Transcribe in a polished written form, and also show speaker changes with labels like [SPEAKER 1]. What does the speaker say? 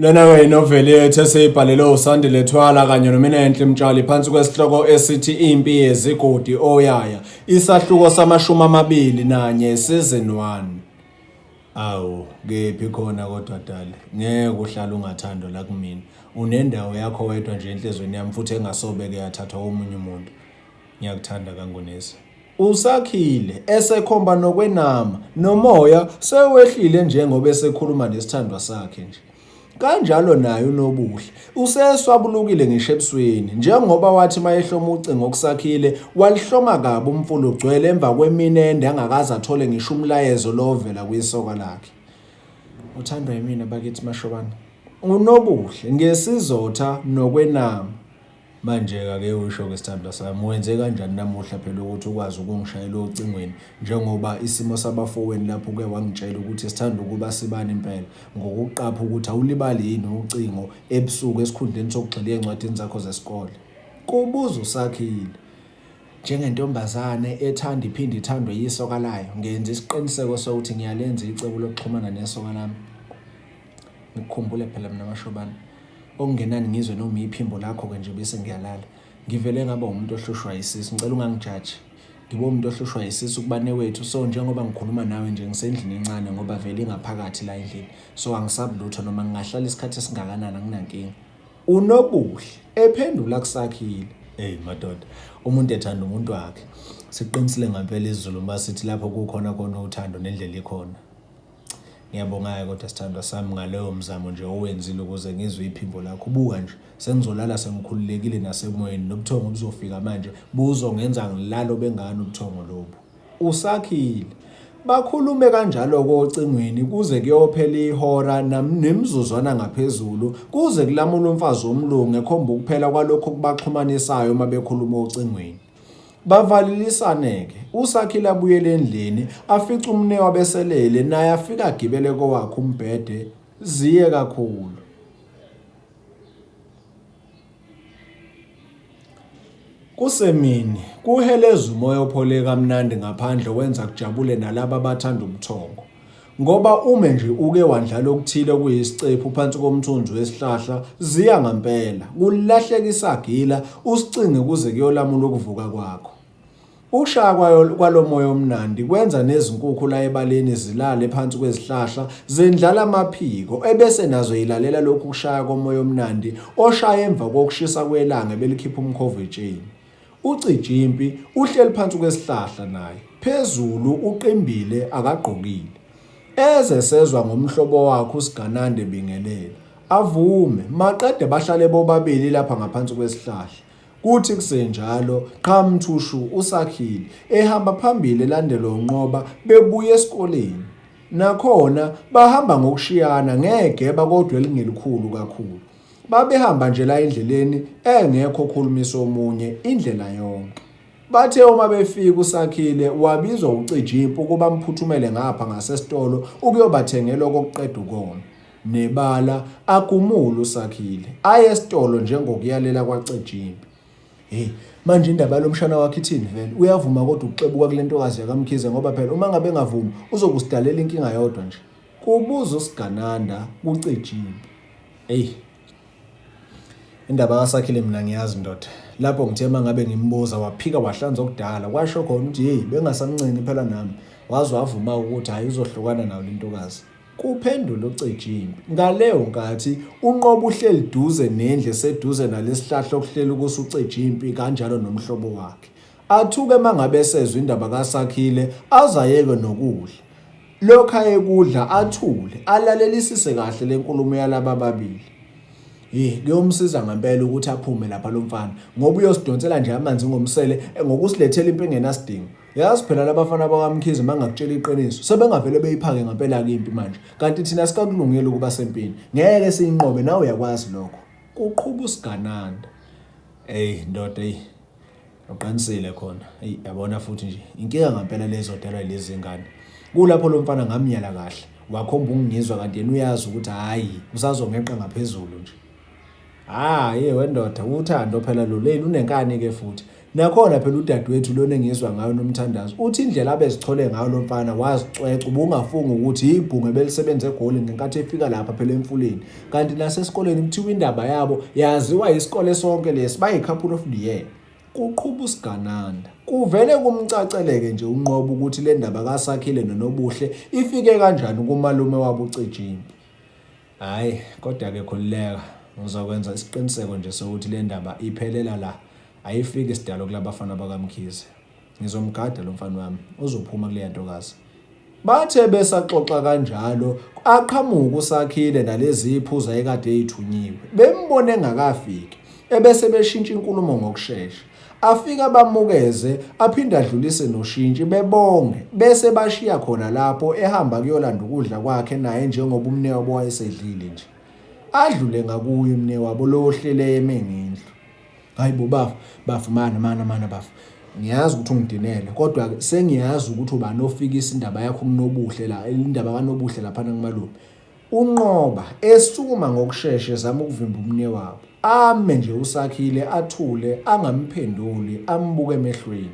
[SPEAKER 1] Lena-ke inoveli yethu esiyibhalelwe uSandile Thwala kanye noMinenhle Mtshali phansi kwesihloko esithi Impi Yezigodi Oyaya, isahluko samashumi amabili nanye, season 1. Awu, kephi khona kodwa dali, ngeke uhlale ungathandwa la kumina. Unendawo yakho wedwa nje enhlizweni yami futhi engasobe-ke yathathwa omunye umuntu. Ngiyakuthanda kaNgonesi. Usakhile esekhomba nokwenama nomoya sewehlile njengoba esekhuluma nesithandwa sakhe nje. Kanjalo naye uNobuhle useswabulukile ngisho ebusweni njengoba wathi mayehloma ucingo kuSakhile walihloma kabi umfula ugcwele emva kwemini ende angakaze athole ngisho umlayezo lo ovela kwisoka lakhe. Uthandwa yimina bakithi Mashobane. UNobuhle ngesizotha nokwenama. Manje-ke ake usho-ke sithandwa sami, wenze kanjani namuhla phela ukuthi ukwazi ukungishayela ocingweni njengoba isimo sabafoweni lapho uke wangitshela ukuthi sithanda ukuba sibani impela ngokuqapha ukuthi awulibali yini ucingo ebusuku esikhundleni sokugxila ey'ncwadini zakho zesikole? Kubuza uSakhile. Njengentombazane ethanda iphinde ithandwe yisoka layo, ngenza isiqiniseko sokuthi ngiyalenza icebo lokuxhumana nesoka lami. Ngikukhumbule phela mina Mashobane. Okungenani ngizwe noma iphimbo lakho-ke nje bese ngiyalala. Ngivele ngaba umuntu ohlushwa yisisu, ngicela ungangijaji. Ngibe umuntu ohlushwa yisisu kubanewethu so njengoba ngikhuluma nawe nje ngisendlini encane ngoba vele ingaphakathi la endlini. So angisabi lutho noma ngingahlala isikhathi esingakanani anginankinga. Unobuhle ephendula kuSakhile. Ey madoda, umuntu ethanda umuntu wakhe. Siqinisile ngampela isiZulu uma sithi lapho kukhona khona uthando nendlela ikhona. Ngiyabonga-ke kodwa sithandwa sami ngaleyo mzamo nje owenzile ukuze ngizwe iphimbo lakho. Buka nje, sengizolala sengikhululekile nasemoyeni, nobuthongo buzofika manje buzongenza ngilale obengane ubuthongo lobu. Usakhile. Bakhulume kanjalo-ke ocingweni kuze kuyophela ihora nemizuzwana ngaphezulu, kuze kulamule umfazi womlungu ekhomba ukuphela kwalokhu okubaxhumanisayo uma bekhuluma ocingweni. Bavalelisane-ke, uSakhile abuyele endlini, afice uMnewa beselele, naye afike agibele kowakhe umbhede, ziye kakhulu. Kusemini, kuheleza umoya ophole kamnandi ngaphandle owenza kujabule nalaba abathanda ubuthongo. Ngoba ume nje uke wandlala okuthile okuyisicephu phansi komthunzi wesihlahla, ziya ngampela, kulahleka isagila, usicinge kuze kuyolamula ukuvuka kwakho. Ukushaya kwalo moya omnandi kwenza nezinkukhu la ebaleni zilale phansi kwezihlahla zendlala amaphiko ebese nazo yilalela lokhu kushaya komoya omnandi oshaya emva kokushisa kwelanga ebelikhipha umkhovu etsheni. UCijimpi uhleli phansi kwesihlahla naye, phezulu uqimbile akagqokile. Eze sezwa ngomhlobo wakhe uSigananda ebingelela. Avume, maqede bahlale bobabili lapha ngaphansi kwesihlahla. Kuthi kusenjalo, qhamthushu uSakhile, ehamba phambili elandelwa uNqoba bebuya esikoleni. Nakhona bahamba ngokushiyana ngegeba kodwa elingelikhulu kakhulu. Babehamba nje la endleleni engekho okhulumisa omunye indlela yonke. Bathe uma befika uSakhile wabizwa uCijimpi ukuba amphuthumele ngapha ngasesitolo ukuyobathengela okokuqeda ukoma. Nebala agumule uSakhile aye esitolo njengokuyalela kwaCijimpi. Hey, manje indaba yalomshana wakhe ithini vele? Uyavuma kodwa ukuxebuka kule ntokazi yakaMkhize ngoba phela uma ngabe engavumi uzokusidalela inkinga yodwa nje. Kubuza uSigananda kuCijimpi. Eyi indaba kaSakhile mina ngiyazi ndoda. Lapho ngithe uma ngabe ngimbuza waphika wahlanza okudala kwasho khona ukuthi hey bengasamncengi phela nami waze wavuma ukuthi hhayi uzohlukana nayo le ntokazi. Kuphendula uCejimpi. Ngaleyo nkathi uNqoba uhleli duze nendlu eseduze nalesihlahla okuhleli kuso uCejimpi kanjalo nomhlobo wakhe. Athuke uma ngabe esezwa indaba kaSakhile azayeke nokudla. Lokhu ayekudla athule, alalelisise kahle le nkulumo yalaba ababili. Hey, kuyomsiza ngempela ukuthi aphume lapha lo mfana ngoba uyosidonsela nje amanzi ngomsele eh, ngokusilethela impi engenasidingo. Yazi phela labafana bakwaMkhize mangakutshela iqiniso sebengavele beyiphake ngempela ke impi manje. Kanti thina sikakulungela ukuba sempini. Ngeke siyinqobe nawe uyakwazi lokho. Kuqhuba uSigananda. Ey ndoda ey. Uqinisile khona. Eyi yabona futhi nje inkinga ngampela lezodalwa lezi ngane. Kulapho lo mfana ngamyala kahle. Wakhomba ukungizwa kanti yena uyazi ukuthi hhayi usazongeqa ngaphezulu nje. Hhayi wendoda uthando phela lo leli unenkani ke futhi. Nakhona phela udadewethu lona engizwa ngayo nomthandazo uthi indlela abezichole ngayo lo mfana wazicweca ubungafunga ukuthi ibhungu ebelisebenza eGoli ngenkathi efika lapha phela emfuleni. Kanti nasesikoleni kuthiwa indaba yabo yaziwa yisikole sonke lesi bayi-couple of the year. Kuqhuba uSigananda. Kuvele kumcaceleke nje uNqoba ukuthi le ndaba kaSakhile noNobuhle ifike kanjani kumalume wabo uCijimpi. Hhayi, kodwa-ke khululeka, ngizokwenza isiqiniseko nje sokuthi le ndaba iphelela la, ayifiki sidalo kulabafana bakaMkhize. Ngizomgada lo mfana wami, uzophuma kuleya ntokazi. Bathe besaxoxa kanjalo, aqhamuka uSakhile nalezi iphuza ekade eyithunyiwe. Bembone engakafiki, ebese beshintsha inkulumo ngokushesha. Afike abamukeze, aphinde adlulise noshintshi bebonge, bese bashiya khona lapho ehamba kuyolanda ukudla kwakhe naye njengoba umnewabo wayesedlile nje. Adlule ngakuye umnewabo lo ohlele eme ngendlu. Hayi bo bafo, bafo mana mana mana bafo. Ngiyazi ukuthi ungidinele kodwa ke sengiyazi ukuthi ubani ofikisa indaba yakho kuNobuhle la, indaba kaNobuhle laphana kumalume. UNqoba esukuma ngokushesha ezama ukuvimba umnewabo. Ame nje uSakhile athule angamphenduli ambuke emehlweni.